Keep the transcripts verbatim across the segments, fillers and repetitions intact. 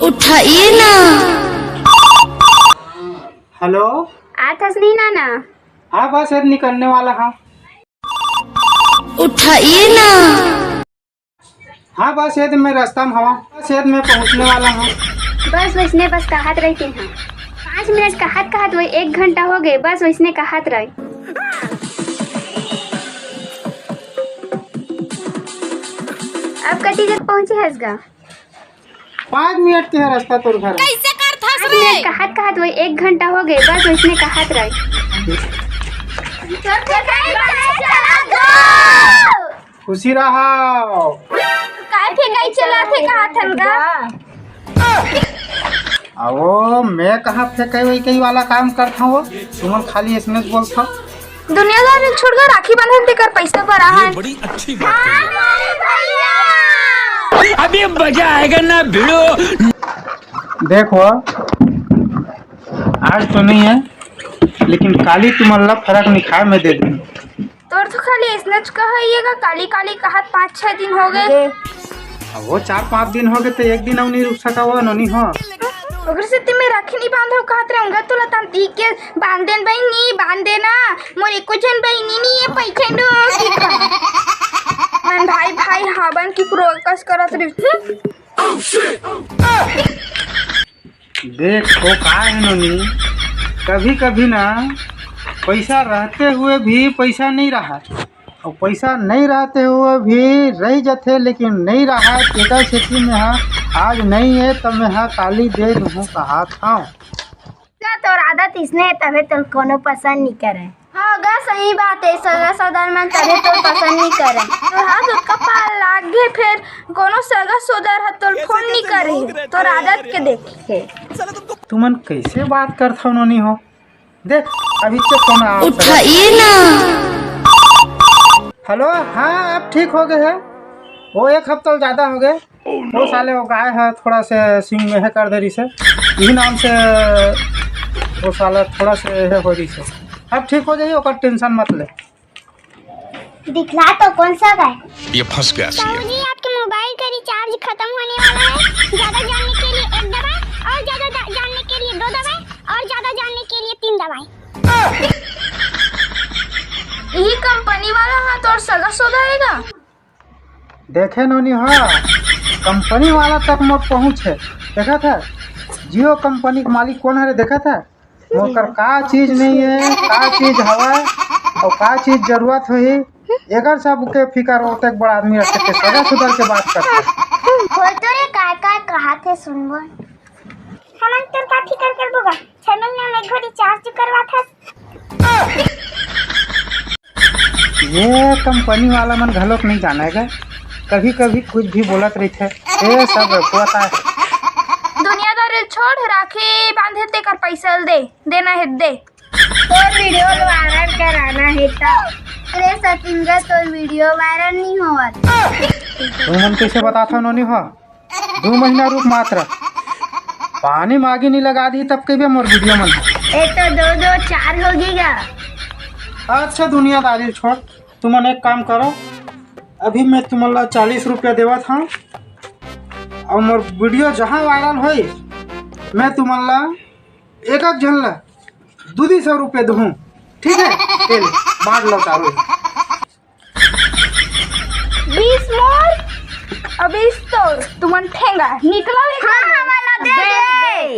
उठाइए ना। हेलो। आत हस नहीं नाना? हाँ, बस ये निकलने वाला हाँ। उठाइए ना। हाँ, बस ये मैं रास्ता में हवा, बस ये मैं पहुँचने वाला हूँ। बस वैसने बस कहत रहिते हैं। पाँच मिनट कहत कहत वो एक घंटा हो गए, बस वैसने कहत रहे। अब कति जग पहुँचे हस गा? पाँच मिनट के है रास्ता तोर घर। कैसे करथस पाँच रे? मिनट कहत कहत वो एक घंटा हो गए, बस वैसने कहत रहे। खुशी रहो। काय फेंकाई चलाथे कहत हन गा? अहो, मैं कहाँ फेंकाई वही कई वाला काम करता हूँ, तुमन खाली इसने बोलता। दुनियादार छोड़ के राखी बांधन तेकर पैसा पर ये आहन। बड़ी अच्छी बात है। अभी मजा आएगा ना भिड़ो। देखो, आज तो नहीं है, लेकिन काली तुमन ला फरक नहीं खाए मैं दे दूँ। तोर तो खाली इसने च कहा ये का काली काली कहत पाँच छह दिन हो गए। अब वो चार पाँच दिन हो गए तो एक दिन अउ नहीं रुक सका वो नोनी हो। ओकर से ते मैं राखी नहीं बांधव कहत रहूंगा, तोला तम दी के बांध देन बहिनी, बांध देना। मोर एको झन बहिनी नहीं है, पैसे दो। मन भाई भाई हावन की क्रोकस करत रही। देखो का है नोनी, कभी कभी ना पैसा रहते हुए भी पैसा नहीं रहा, और पैसा नहीं रहते हुए भी रह जाते, लेकिन नहीं रहा, तेकर सेती में हा आज नहीं है, तो मैं हा काली दे दूँ कहा था। ना तोर आदत इसने है, तबे तोर कोनो पसंद नहीं करे। हाँ गा, सही बात है, सगा सौदार मन तबे तोर पसंद नहीं करे। तोर हाथ उतका पार लाग गे, फिर कोनो सगा सौदार हा तोर फोन नहीं करे, तोर आदत के देख के। तुमन कैसे बात करथव नोनी हो? देख, अभी तो फोन आ उठाइए ना। हेलो, हाँ, अब ठीक हो गए है। वो एक हफ्ता ज्यादा हो गए। वो साले वो गाय है, थोड़ा से सिंग में है कर दे रही से, यही नाम से वो साला थोड़ा से है हो रही से। अब ठीक हो जाइए, ओकर टेंशन मत ले। दिखला तो कौन सा गाय? ये फंस गया सी। ताऊ जी, आपके मोबाइल का रिचार्ज खत्म होने वाला है। ज्यादा जानने के लिए एक दबाएं और ज्यादा दा- जानने के लिए दो दबाएं और ज्यादा जानने के लिए तीन दबाएं। यही कंपनी वाला हा तोर सगा सौदा आएगा। देखे नोनी हा, कंपनी वाला तक मोर पहुँच है। देखा था जियो कंपनी के मालिक कौन हरे, देखा था ओकर का चीज नहीं है, का चीज हवा और का चीज जरूरत होही, एकर सब के फिकर ओतेक बड़ा आदमी रख सकते, सदा सुधर के बात करते। बोल तो रे, काय काय कहा थे सुनबो। हमन तोर का फिकर करबो गा, छह महीना में एक घड़ी चार्ज करवा था। ये कंपनी वाला मन घलोक नहीं जाने गा, कभी कभी कुछ भी बोलत रहिथे। ए सब पता है। दुनियादारी छोड़, राखी बांधे तेकर पैसा दे, देना है दे। तोर वीडियो वायरल कराना है तो। अरे सचिन गा, तोर वीडियो वायरल नहीं होवत। तुमन कैसे बताथो नोनी हो? दो महीना रुक मात्र। पानी मागी नहीं लगा दी तब के भी मोर वीडियो मन। ए तो दो दो चार होगी गा। अच्छा दुनियादारी छोड़, तुमन एक काम करो, अभी मैं तुमन ला चालीस रुपया देवत हूँ और मोर वीडियो जहाँ वायरल होई मैं तुमन ला एक एक झन ला दू दू सौ रुपया दूँ, ठीक है? तेल बांट लो चारों। बीस मोर, अब बीस तोर, तुमन ठेंगा, निकलो, निकलो। हाँ, हमारा दे दे।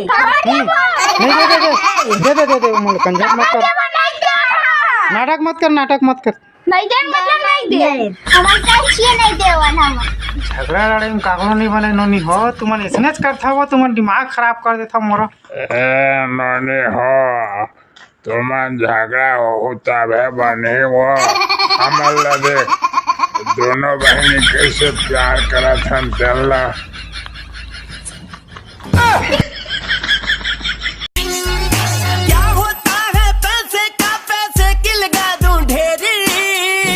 हमारा हम्म। दे दे। नहीं, दे दे, दे दे, दे दे, दे दे, मोर कंजर मत कर। हमारा दे दे। नाटक मत कर, नाटक मत कर। नहीं दे, मतलब नहीं दे। नहीं। हमारा चाहिए नहीं दे, हम। झगड़ा लड़ाई में कागलो नहीं बने, नोनी हो, तुमन इसने करता हो, तुमन दिमाग खराब कर देता मोरो। ए, नोनी हो, तुमन झगड़ा होहू तभे बनही वो। हमन ला देख, दोनों बहिनी कैसे प्यार करत हन तेन ला।